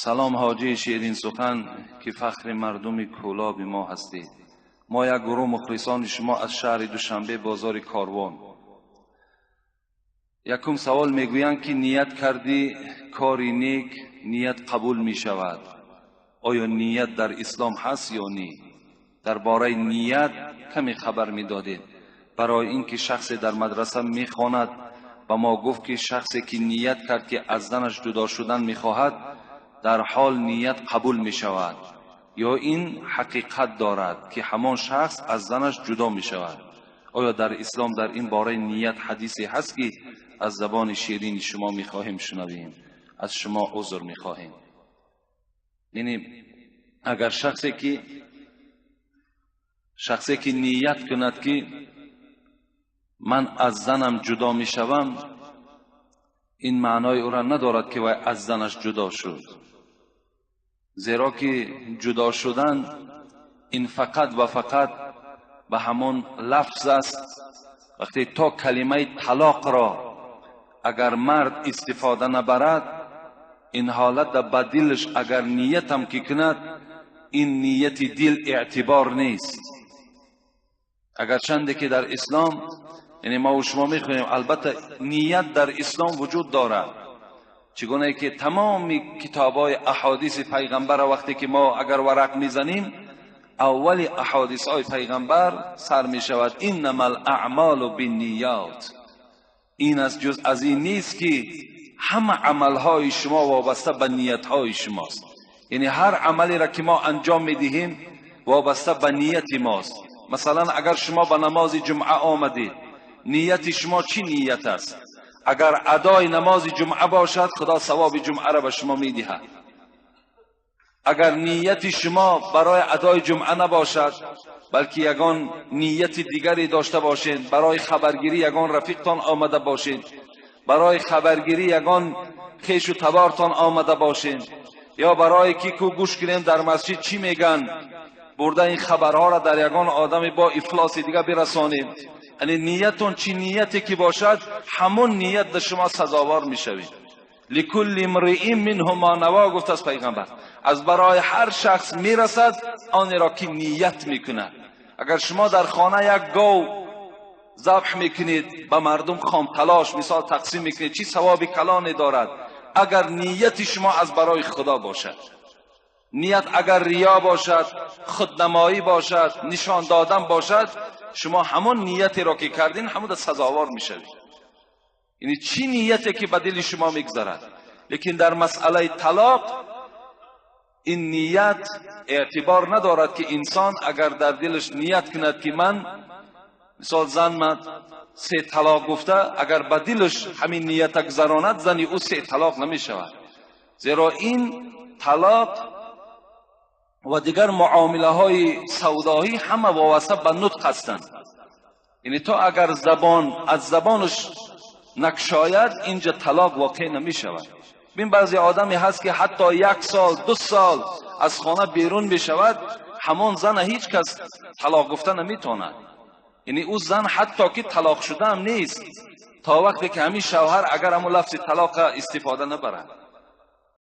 Салом, ҳоҷии ширинсухан, ки фахри мардуми Кӯлоби мо ҳастед. Мо як гурӯҳ мухлисони шумо аз шаҳри Душанбе, бозори Корвон. Якум савол: мегӯянд, ки ният кардӣ кори нек, ният қабул мешавад. Оё ният дар ислом ҳаст ё не? Дар бораи ният каме хабар медодед, барои ин ки шахсе дар мадраса мехонад, ба мо гуфт, ки шахсе ки ният кард, ки аз занаш ҷудо шудан мехоҳад, дар ҳол ният қабул мешавад ё ин ҳақиқат дорад, ки ҳамон шахс аз занаш ҷудо мешавад? Оё дар ислом дар ин бораи ният ҳадисе ҳаст, ки аз забони ширини шумо мехоҳем шунавем? Аз шумо узр мехоҳем. Яъне агар шахсе ки ният кунад, ки ман аз занам ҷудо мешавам, ин маънои ӯро надорад, ки вай аз занаш ҷудо шуд, зеро ки ҷудо шудан ин фақат ва фақат ба ҳамон лафз аст. Вақте то калимаи талоқро агар мард истифода набарад, ин ҳолат ба дилаш агар ниятам ки кунад, ин нияти дил эътибор нест. Агарчанде ки дар ислом, яъне мо шумо мехонем, албатта ният дар ислом вуҷуд дорад, чӣ гуна ки тамоми китобҳои аҳодиси пайғамбара вақте ки мо агар варақ мезанем, аввали аҳодисҳои пайғамбар сар мешавад: «Иннама л-аъмолу бинниёт». Ин аст, ҷуз аз ин нест, ки ҳама амалҳои шумо вобаста ба ниятҳои шумост. Яъне ҳар амалеро ки мо анҷом медиҳем, вобаста ба нияти мост. Масалан, агар шумо ба намози ҷумъа омадед, нияти шумо чӣ ният аст? Агар адои намози ҷумъа бошад, Худо савоби ҷумъаро ба шумо медиҳад. Агар нияти шумо барои адои ҷумъа набошад, балки ягон нияти дигаре дошта бошед, барои хабаргирӣ ягон рафиқтон омада бошед, барои хабаргирӣ ягон хешу табортон омада бошед, ё барое ки ку гӯш кунем, дар масҷид чӣ меган, бурда ин хабарҳоро дар ягон одами бо ифлоси дига бирасонем, яъне ниятон чӣ нияте ки бошад, ҳамон ният дар шумо сазовор мешавед. «Ликулли имриин минҳу ма наво», гуфтааст пайғамбар, аз барои ҳар шахс мерасад онеро ки ният мекунад. Агар шумо дар хона як гов забҳ мекунед, ба мардум хомталош мисол тақсим мекунед, чӣ савоби калоне дорад, агар нияти шумо аз барои Худо бошад. Ният агар риё бошад, худнамоӣ бошад, нишон додан бошад, шумо ҳамон ниятеро ки кардин, ҳамон сазовор мешавед, яъне чӣ нияте ки ба дили шумо мегузарад. Лекин дар масъалаи талоқ ин ният эътибор надорад, ки инсон агар дар дилаш ният кунад, ки ман мисол зан ман се талоқ гуфта, агар ба дилаш ҳамин нията гузаронад, зани ӯ се талоқ намешавад, зеро ин талоқ ва дигар муомилаҳои савдоӣ ҳама вобаста ба нутқ ҳастанд. Яъне то агар забон аз забонаш накшояд, инҷа талоқ воқеъ намешавад. Бин, баъзе одаме ҳаст, ки ҳатто як сол, 2 сол аз хона берун мешавад, ҳамон зана ҳеҷ кас талоқ гуфта наметавонад. Яъне ӯ зан ҳатто ки талоқ шудаам нест, то вақте ки ҳамин шавҳар агар ҳамон лафзи талоқа истифода набарад.